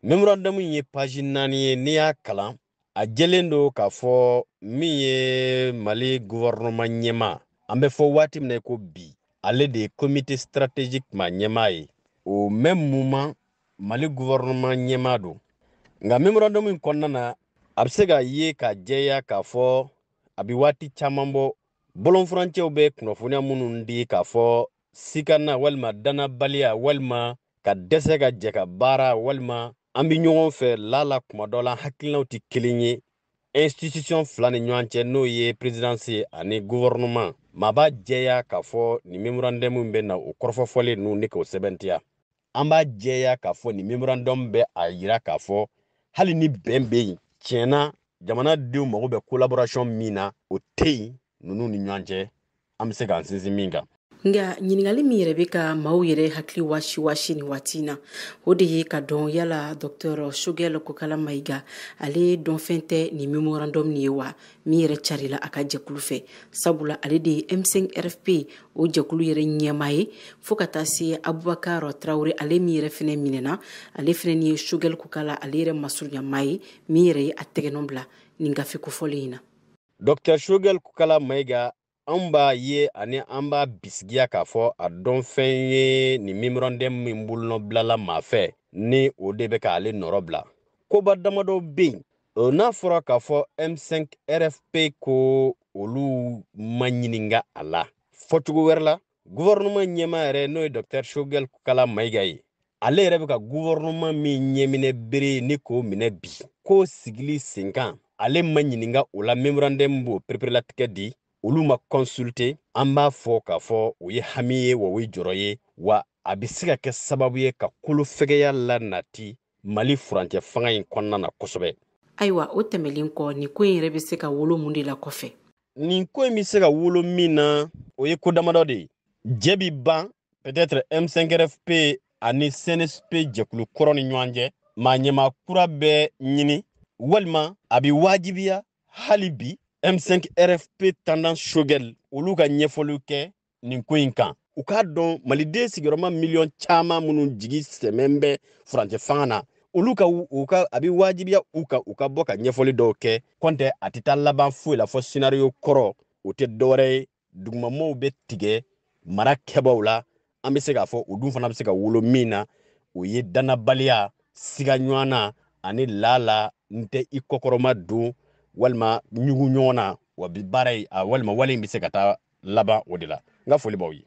Memorandum in ye page 4 ye. N'i y'a kalan, a jɛlen don k'a fɔ min ye Mali gouvernement ɲɛmaa, an bɛ fɔ waati min na ko bi, ale de ye comité stratégique maa ɲɛmaa ye. Au même moment, Mali gouvernement ɲɛmaa don. Nka memorandum in kɔnɔna na, a bɛ se ka ye ka jɛya k'a fɔ a bɛ waati caman bɔ, bɔlɔnfurancɛw bɛ kunnafoniya minnu di k'a fɔ sikana walima danabaliya walima ka dɛsɛ ka jɛ ka baara walima an bɛ ɲɔgɔn fɛ lala kuma dɔ la hakilinaw tɛ kelen ye institution fila ni ɲɔgɔn cɛ, n'o ye présidence ye ani gouvernement. Maa b'a jɛya k'a fɔ nin memorandum bɛ na o kɔrɔfɔfɔlen ninnu ni k'o sɛbɛntiya. An b'a jɛya k'a fɔ nin memorandum bɛ a yira k'a fɔ hali ni bɛn bɛ yen, tiɲɛna jamanadenw mago bɛ collaboration min na, o tɛ yen ninnu ni ɲɔgɔn cɛ, an bɛ se k'an sinsin min kan. Nka ɲininkali min yɛrɛ bɛ ka maaw yɛrɛ hakili wasi wasi nin waati in na, o de ye ka dɔn yala Docteur Choguel Kokala Mayiga, ale dɔnfɛn tɛ nin memorandum nin ye wa, min yɛrɛ carila a ka jɛkulu fɛ, sabula ale de ye M5 RFP o jɛkulu yɛrɛ ɲɛmaa ye, fo ka taa se Abubakar Traoré, ale min yɛrɛ fɛnɛ minɛna, ale fɛnɛ ni ye Choguel Kokala ale yɛrɛ masurunya ye, min yɛrɛ ye a tɛgɛnɔ bila nin gafe kofɔlen in na. Docteur Choguel Kokala Mayiga, an b'a ye ani an b'a bisigiya k'a fɔ a dɔnfɛn ye nin memorandum min bolonɔ bilala maa fɛ, ni o de bɛ k'ale nɔrɔ bila. Koba damadɔ bɛ yen, n'a fɔra k'a fɔ M5 RFP ko olu ma ɲininka a la, fɔcogo wɛrɛ la, gouvernement ɲɛmaa yɛrɛ, n'o ye Docteur Choguel Kokala Mayiga ye, ale yɛrɛ bɛ ka gouvernement min ɲɛminɛ bere ni k'o minɛ bi, k'o sigili sen kan, ale ma ɲininka o la. Memorandum b'o pereperelatigɛ di, olu ma consulter. An b'a fɔ k'a fɔ o ye hami ye wa, o ye jɔrɔ ye wa, a bɛ se ka kɛ sababu ye ka kolo fɛgɛya la nati Mali furancɛ fanga in kɔnɔna na kosɛbɛ. Ayiwa, o tɛmɛlen kɔ, nin ko in yɛrɛ bɛ se ka wolo mun de la kɔfɛ? Nin ko in bɛ se ka wolo min na, o ye ko damadɔ de ye. Jɛ bi ban peut-être M5 RFP ani CNSP jɛkulu kɔrɔ ni ɲɔgɔn cɛ, maa ɲɛmaa kura bɛ ɲini, walima a bɛ wajibiya hali bi M5 RFP tendance Choguel olu ka ɲɛfɔliw kɛ nin ko in kan. U k'a dɔn maliden sigiyɔrɔma miliyɔn caman minnu jigi sɛmɛn bɛ furancɛ fanga na, olu ka u ka a bɛ wajibiya u kan u ka bɔ ka ɲɛfɔli dɔw kɛ. Kɔntɛ a tɛ taa laban foyi la fɔ scénario kɔrɔ, o tɛ dɔwɛrɛ ye, dugumamɔgɔw bɛ tigɛ mara kɛbaw la. An bɛ se k'a fɔ o dun fana bɛ se ka wolo min na, o ye danabaliya, siga ɲɔgɔn na ani laala n tɛ i kɔkɔrɔma don walima ɲugu ɲɔgɔn na, wa bi baara in walima wale in bɛ se ka taa laban o de la. N ka foli b'aw ye.